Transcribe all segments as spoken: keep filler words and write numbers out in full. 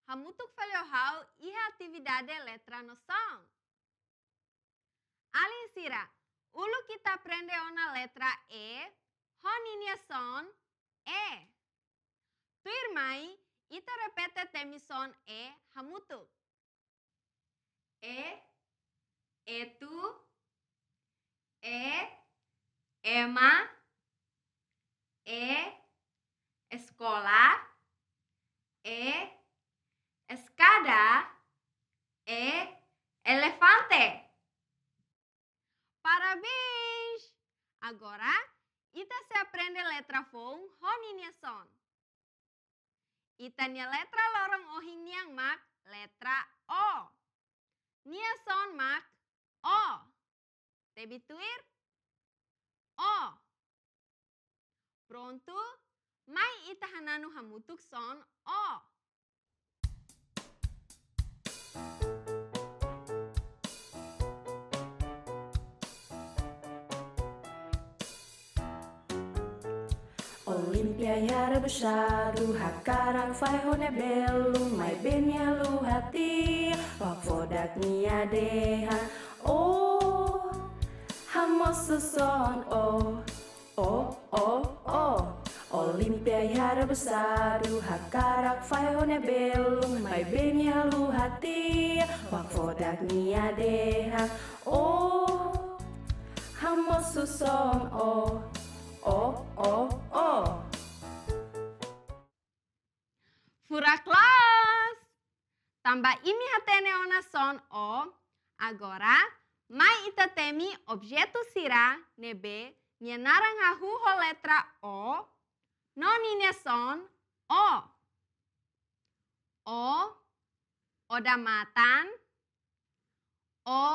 hamutuk fali ho ha'u iha atividade letra no son. Alin sira, uluk ita aprende ona letra E, ho ninia son E. Tuirmai, ita repete temi son E hamutuk. E, etu, E, ema, E, eskola, E, eskada, E, elefante. Parabéns! Agora, ita sei aprende letra foun ho ninia son. Ita-nia letra loron ohin nian mak letra O. Nia son mak O. Tebes tuir? O. Prontu? Mai ita hananu hamutuk son O. Olimpia iha rebusadu, hakarak fahe ho nia belun, maibé nia haluha tiha, hakfodak nia dehan. Oh, hamosu son O, O, O, O. Olimpia iha rebusadu, hakarak fahe ho nia belun, maibé nia haluha tiha, hakfodak nia dehan. Oh, hamosu son O, O, O, O. Furak loos! Tanba imi hatene ona son O, agora mai ita temi objetu sira ne'ebé nia naran hahú ho letra O, no ninia son O. O, odamatan. O,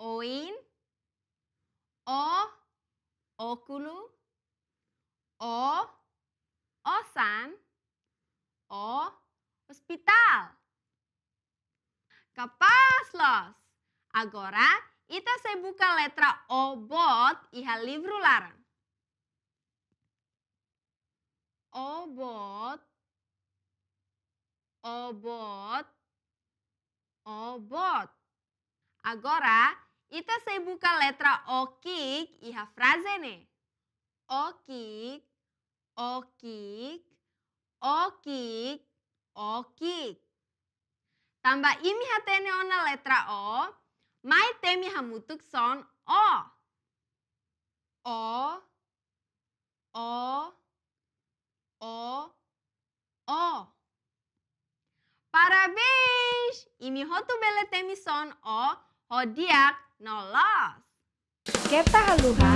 oin. O, ókulu. O, osan. O, ospitál. Kapás loos! Agora, ita sei buka letra O boot iha livru laran. O boot, O boot, O boot. Agora, ita sei buka letra O ki'ik iha fraze ne'e. O ki'ik, O ki'ik, O ki'ik, O ki'ik. Tanba imi hatene ona letra O, mai temi hamutuk son O. O, O, O, O. Parabéns! Imi hotu bele temi son O ho di'ak no loos. Keta haluha,